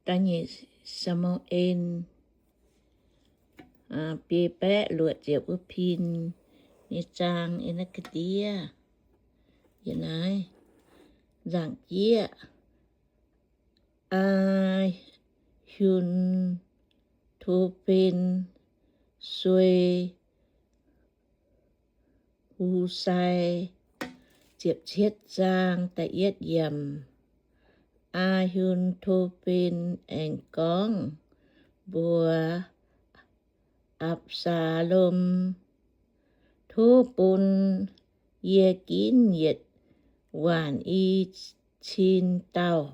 Da'nyeic Saa^mu^en, biei baeqv luoqc ziepc wuov pin nyei zaang, yie naaiv ga'ndiev, yie naaiv nzaangc jieqv, Aa^hun^to^fen suei Husai. Ziepc cietv zaang da'yietv yiemc. Aa^hun^to^fen aengx gorngv mbuox Apc^saa^lom, Tov bun yie ginv yietc waanc i cin dauh,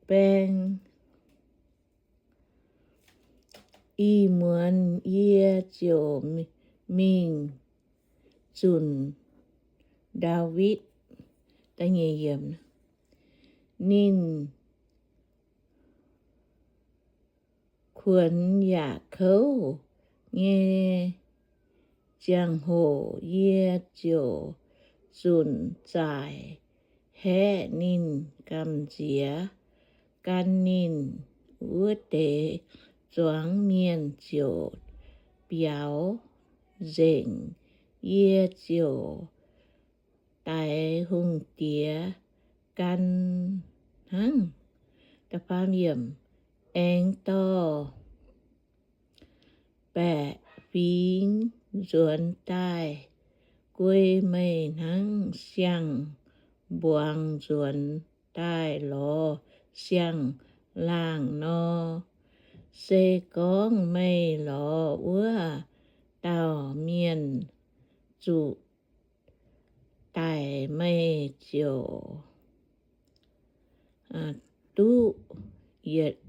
baeng. Ih muonz yie ziouc mingh zunc Ndaawitv. Ninh kuonx yaac kouv nyei ziangh hoc, yie ziouc zunc zaaic haeqv ninh gamh nziex. Gan ninh wuov deix zuangx mienh ziouc biaux nzengc. Yie ziouc daix hungh diex gan hnangv. Aengx dorh baeqc fingx nzuonx daaih guei meih hnangv siang-mbuangz nzuonx daaih lorz siang-laangh nor. Se gorngv meih lorz wuov dauh mienh zuqc daic, meih ziouc duqv yietc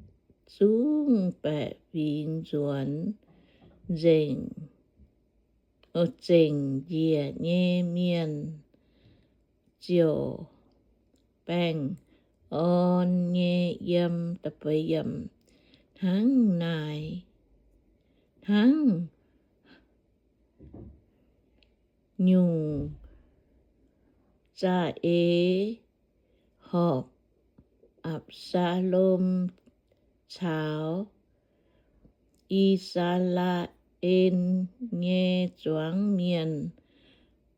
zungv baeqc fingx nzuonx nzengc, zengc njiec nyei mienh ziouc baengh orn nyei yiem. Hnangv naaic, hnangv nyungc za'eix horpc Apc^saa^lom caux I^saa^laa^en nyei zuangx mienh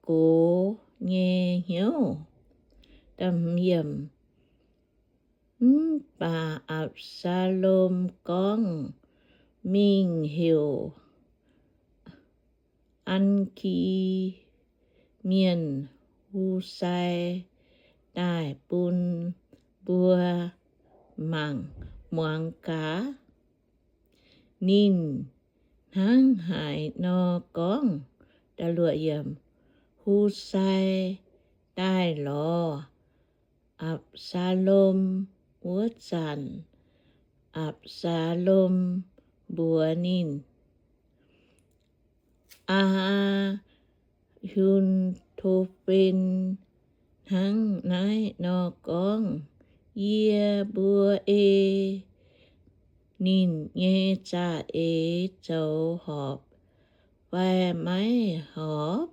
gox nyei hnyouv. Mv baac Apc^saa^lom gorngv, Mingh heuc An^ki Mienh Husai daaih bun mbuo mangc, muangx gaax. Ninh hnangv haaix nor gorngv. Husai daaih lorz Apc^saa^lom wuov zanc, Apc^saa^lom mbuox ninh, Aa^hun^to^fen hnangv naaiv nor gorngv, Yie mbuo ei ninh nyei za'eix zoux horpc fai maiv horpc?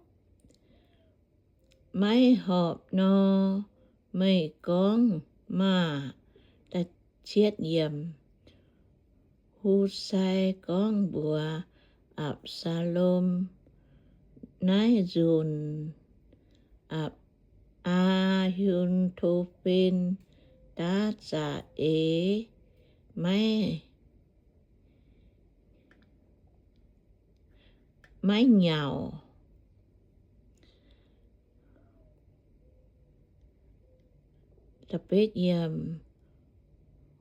Maiv horpc nor, meih gorngv maah! Husai gorngv mbuox Apc^saa^lom, Naaiv nzunc Aa^hun^to^fen daav za'eix maiv, maiv nyauc.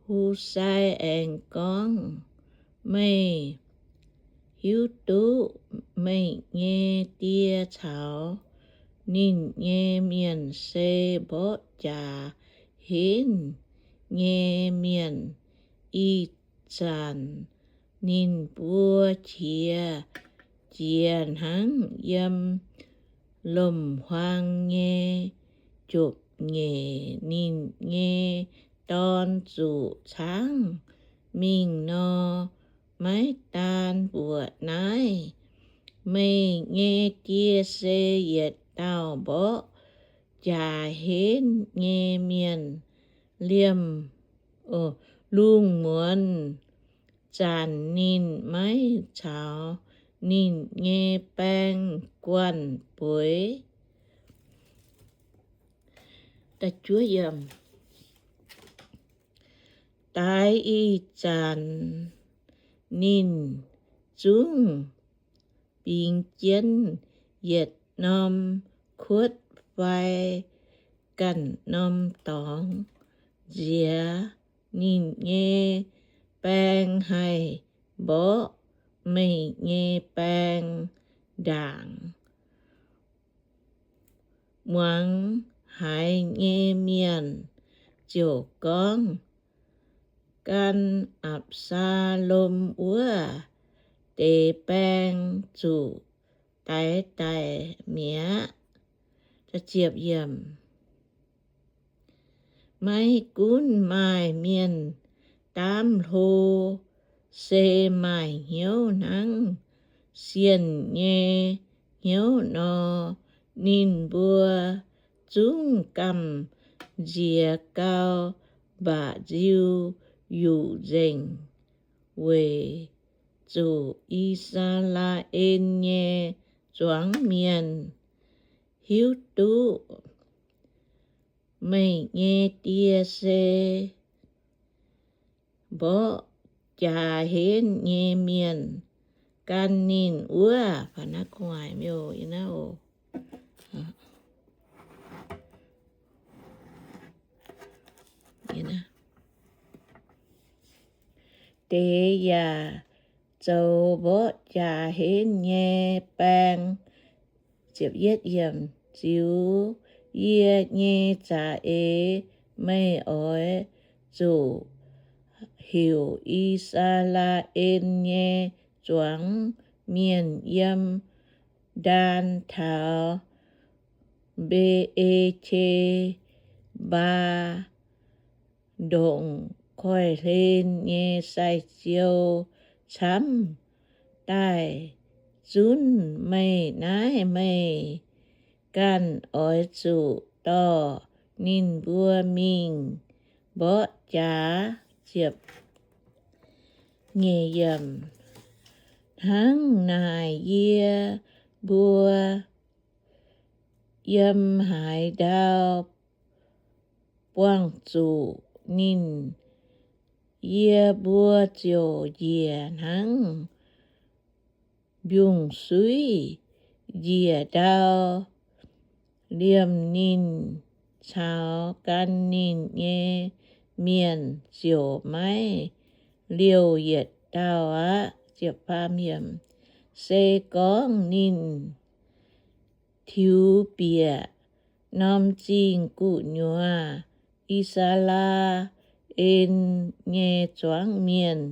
Husai aengx gorngv, Meih hiuv duqv meih nyei die caux ninh nyei mienh se mborqv jaax henv nyei mienh. Ih zanc ninh mbuo qiex jiez hnangv yiem lomc-huaang nyei jopv-nyeic. Ninh nyei dorn zuqc caangv mingh nor, maiv daan mbuoqc naaiv, Meih nyei die se yietc dauh mborqv jaax henv nyei mienh liemh, lungh muonz zanc ninh maiv caux ninh nyei baeng guanh bueix. Daix ih zanc ninh zungv bingx jienv yietc norm kuotv fai ganh norm dorngx nziex ninh nyei baeng haih mborqv meih nyei baeng ndaangc. Muangx haiz nyei mienh ziouc gorngv, Gan Apc^saa^lom wuov deix baeng zuqc daix daic mi'aqv. Maiv gunv maaih mienh daamv hlo, se maaih hnyouv hnangv sienh nyei hnyouv nor, ninh mbuo zungv gamh nziex gau, mba'nziu yuqc nzengc, weic zuqc I^saa^laa^en nyei zuangx mienh hiuv duqv meih nyei Die se mborqv jaax henv nyei mienh. Gan ninh wuov deix yaac zoux mborqv jaax henv nyei baeng. Ziux yie nyei za'eix, meih oix zuqc heuc I^saa^laa^en nyei zuangx mienh yiem Ndaan taux Mbe^e^qe^mbaa ndongc koiv-hlen nyei sai-ziou camv daaih zunv meih. Naaiv meih ganh oix zuqc dorh ninh mbuo mingh mborqv jaax. Hnangv naaic yie mbuo yiem haaix ndau buangh zuqc ninh, yie mbuo ziouc njiec hnangv mbiungc-suiv njiec ndau. Liemh ninh caux gan ninh nyei mienh ziouc maiv liouh yietc dauh aqv. Se gorngv ninh tiux bieqc norm zingh gu'nyuoz, I^saa^laa^en nyei zuangx mienh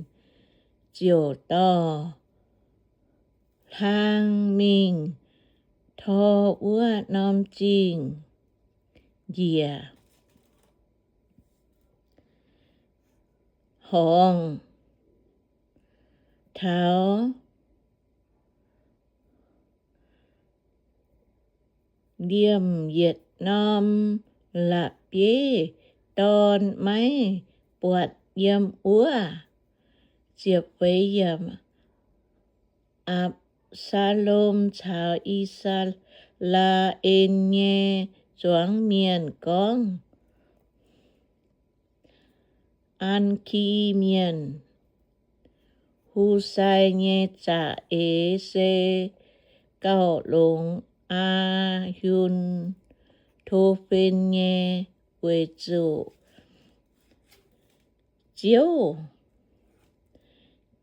ziouc dorh hlang mingh tor wuov norm zingh njiec horngz taux liemh yietc norm la'bieiv-dorn maiv buatc yiem wuov. Apc^saa^lom caux I^saa^laa^en nyei zuangx mienh gorngv, An^ki Mienh, Hu^sai nyei za'eix se gauh longx Aa^hun^to^fen nyei, weic zuqc Ziouv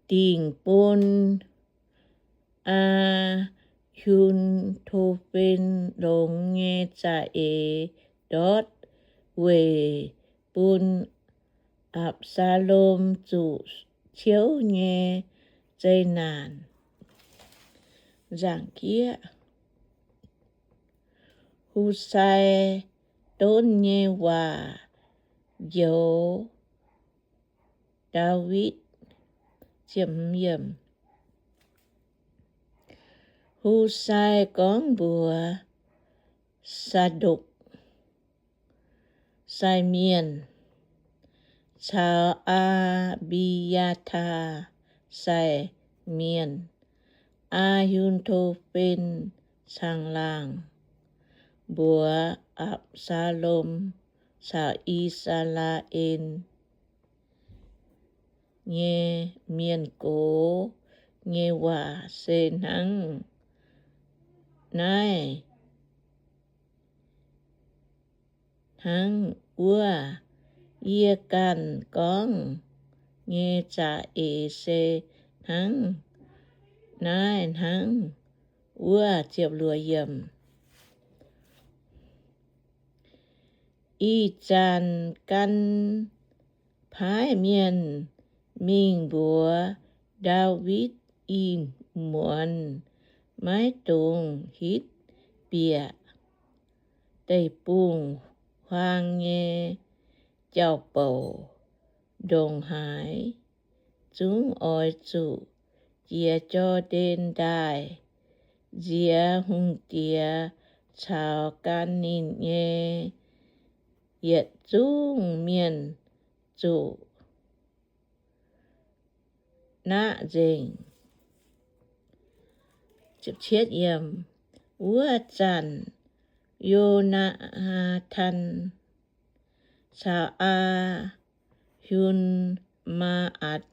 dingc bun Aa^hun^to^fen longx nyei za'eix ndortv weic bun Apc^saa^lom zuqc ciouv nyei zeqc naanc. Nzaangc jieqv, Hu^sai donv nyei waac njoux Ndaawitv. Hu^sai gorngv mbuox Saa^ndokc, sai mienh, caux Aa^mbi^yaa^taa sai mienh, Aa^hin^to^fen caangh laangh, mbuox Apc^saa^lom caux I^saa^laa^en nyei mienh gox nyei waac se hnangv naaiv hnangv wuov. Yie ganh gorngv nyei za'eix se hnangv naaiv hnangv wuov. Ih zanc gan paaiv mienh mingh mbuox Ndaawitv, Ih muonz maiv dungx hitv bieqc deic-bung-huaang nyei jauv-bouc ndongc haaix, zungv oix zuqc jiex Jor^ndaen Ndaaih, nziex hungh diex caux gan ninh nyei yietc zungv mienh zuqc naqv nzengc. Wuov zanc Yo^naa^tan caux Aa^hun^maa^atc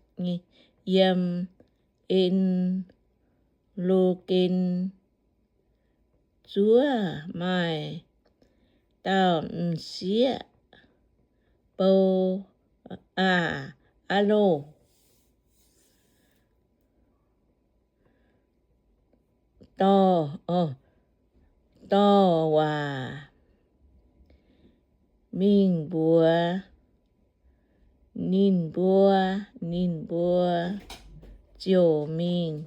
yiem En^lo^gen zuov maaih dauh m'sieqv bou, aa, aa loh, dorh, dorh waac mingh mbuox ninh mbuo. Ninh mbuo ziouc mingh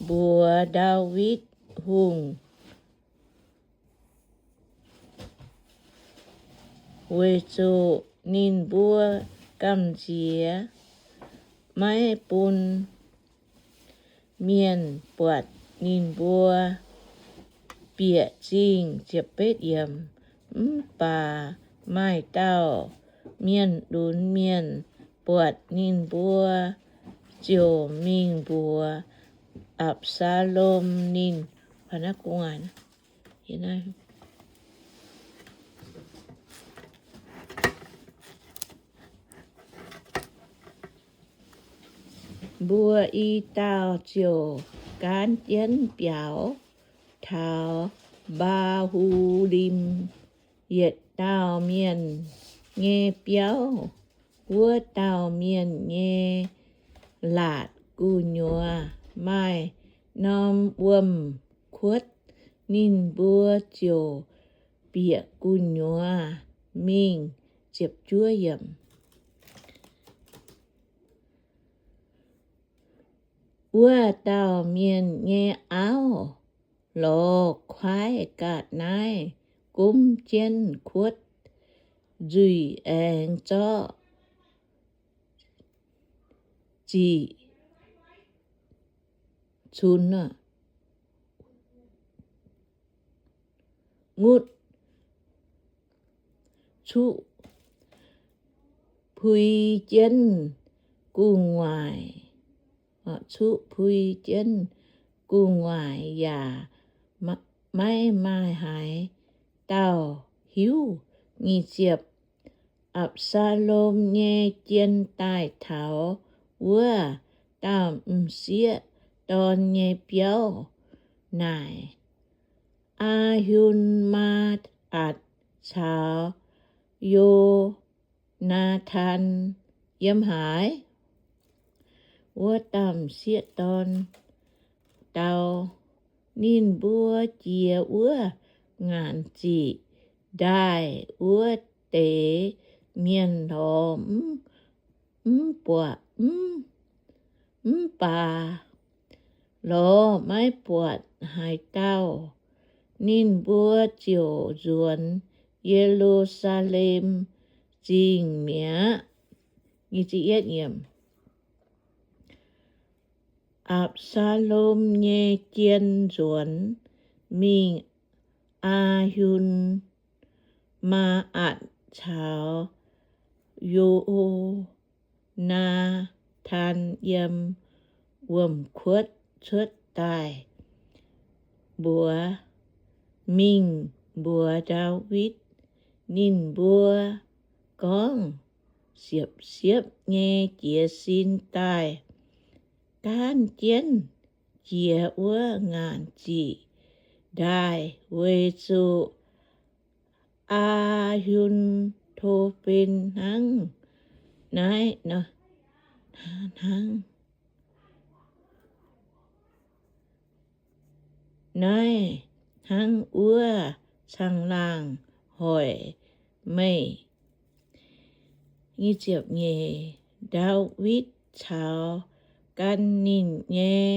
mbuox Ndaawitv Hungh, weic zuqc ninh mbuo gamh nziex maiv bun mienh buatc ninh mbuo bieqc zingh. Mv baac maaih dauh mienh lunx mienh buatc ninh mbuo ziouc mingh mbuox Apc^saa^lom. Ninh mbuo i dauh ziouc gaanv jienv biaux taux Mbaa^hu^lim yietc dauh mienh nyei biauv. Wuov dauh mienh nyei laatc gu'nyuoz maaih norm wuom-kuotv. Ninh mbuo ziouc bieqc gu'nyuoz mingh. Wuov dauh mienh nyei auv lorz kuaaiv ga'naaiv gomv jienv kuotv nzuih aengx zorqv ziqc cunx ngutv cuqv pui jienv gu'nguaaic, cuqv pui jienv gu'nguaaic yaac maiv maaih haaix dauh hiuv. Nyic ziepc, Apc^saa^lom nyei jien daaih taux wuov dauh m'sieqv dorn nyei biauv naaic, Aa^hun^maa^atc caux Yo^naa^tan yiem haaix? Wuov dauh m'sieqv dorn dau, Ninh mbuo jiex wuov ngaanc ziqc ndaaih wuov deix mienh lorz mv, mv baac lorz maiv buatc haaix dauh. Ninh mbuo ziouc nzuonx Ye^lu^saa^lem Zingh mi'aqv. Apc^saa^lom nyei jien nzuonx mingh Aa^hun Maa^atc caux Yo^naa^tan yiem wuom-kuotv cuotv daaih mbuox, mingh mbuox Ndaawitv. Ninh mbuo gorngv, Siepv-siepv nyei jiez sin daaih gaanv jienv jiex wuov ngaanc ziqc ndaaih, weic zuqc Aa^hun^to^fen hnangv naaiv, hnangv naaiv hnangv wuov caangh laangh hoic meih. Ndaawitv caux gan ninh nyei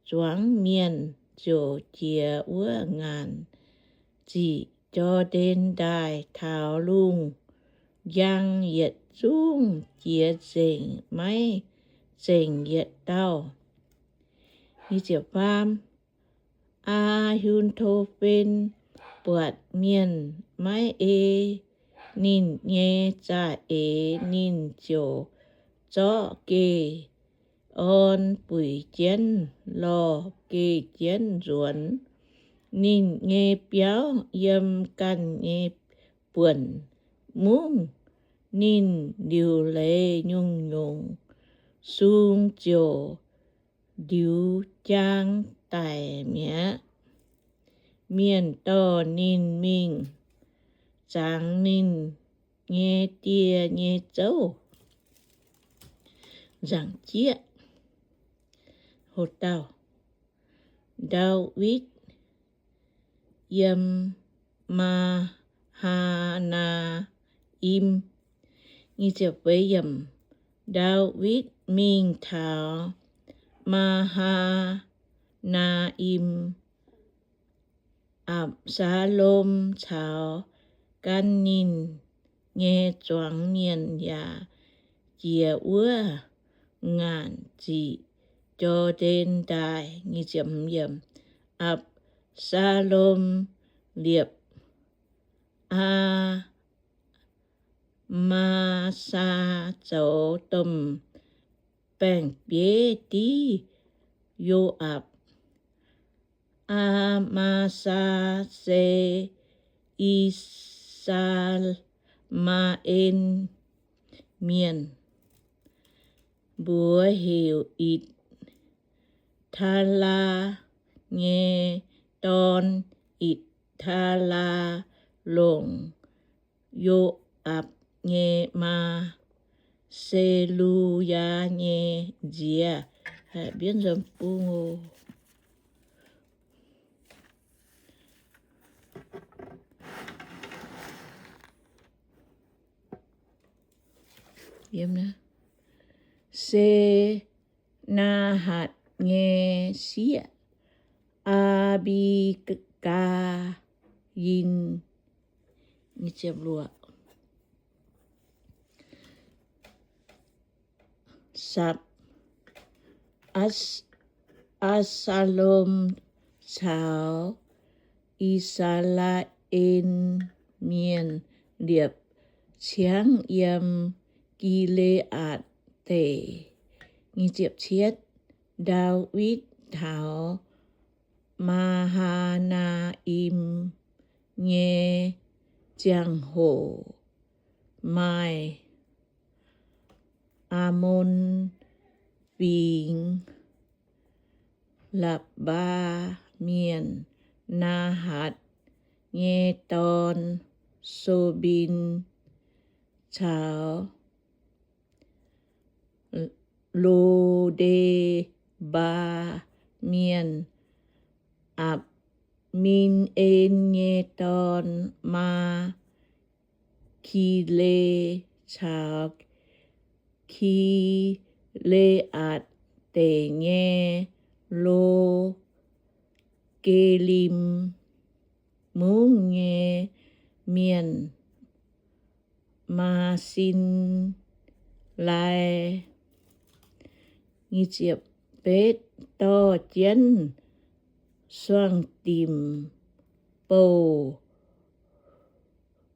zuangx mienh ziouc jiex wuov ngaanc ziqc Jor^ndaen Ndaaih taux lungh njang yietc zungv jiex nzengc, maiv zengc yietc dauh. Aa^hun^to^fen buatc mienh maiv ei ninh nyei za'eix, ninh ziouc zorqv geh orn buic jienv lorh, geh jienv nzuonx. Ninh nyei biauv yiem ganh nyei buonc mungv. Ninh liuc leiz nyungc-nyungc sung ziouc ndiux jaang daic mi'aqv. Mienh dorh ninh mingh zangx ninh nyei die nyei zouv. Nzaangc jieqv, Ndaawitv yiem Maa^haa^naa^im. Ndaawitv mingh taux Maa^haa^naa^im. Apc^saa^lom caux gan ninh nyei zuangx mienh yaac jiex wuov ngaanc ziqc Jor^ndaen Ndaaih. Apc^saa^lom liepc Aa Maa^saa zoux domh baeng-bieiv div Yo^aapc. Aa Maa^saa se I^saa^maa^en Mienh, mbuox heuc Itc^taa^laa nyei dorn. Itc^taa^laa longc Yo^aapc nyei maa, Se^lu^yaa nyei nziex. Senaahatc nyei sieqv, Aa^mbi^kaa^in. Sapc, Apc^saa^lom caux I^saa^laa^en Mienh liepc ciangv yiem Gi^le^aatc Deic. Ndaawitv taux Maa^haa^naa^im nyei ziangh hoc, maaih Aamon Fingx Lapc^mbaa Mienh, Naahatc nyei dorn, So^mbin, caux Lo^nde^mbaa Mienh, Apc^min^en nyei dorn, Maa^ki^le, caux Ki^le^aatc Deic nyei Lo^ge^lim Mungv nyei mienh, Maa^sin^lai, dorh jienv suang-dimc bouh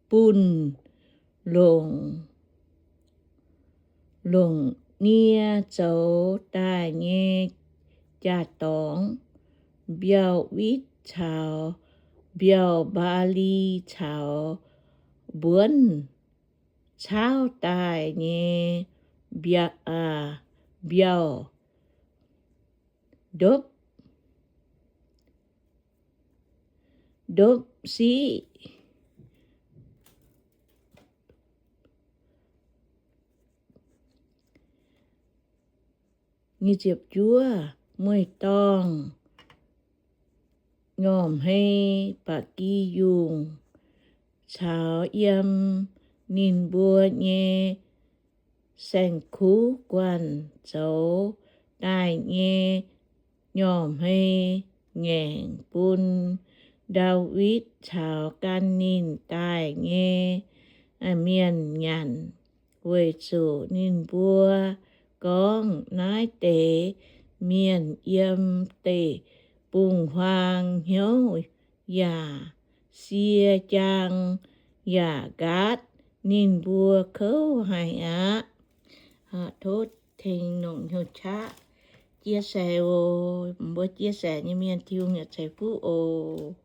bunh longc, longc nie zoux daaih nyei jaa-dorngx, mbiauh witv caux mbiauh mbaali caux mbuonv caauv daaih nyei mbiauh, mbiauh ndopv, ndopv siqv. Nyic ziepc juov, mueiz-dorngh nyormh hmei ba'gi yungh caux yiem ninh mbuo nyei saeng-kuv guanh zoux daaih nyei nyormh hmei ngaengc bun Ndaawitv caux gan ninh daaih nyei mienh nyanc, weic zuqc ninh mbuo gorngv, Naaiv deix mienh yiem deic-bung-huaang hnyouv yaac sie jaang yaac nqaatv ninh mbuo kouv haic aqv. Tov tengx longc hnyouv qaqv chia sẻ oc. Mbuo chia sẻ nyei mienh Tin-Hungh yaac ceix fuqv oc.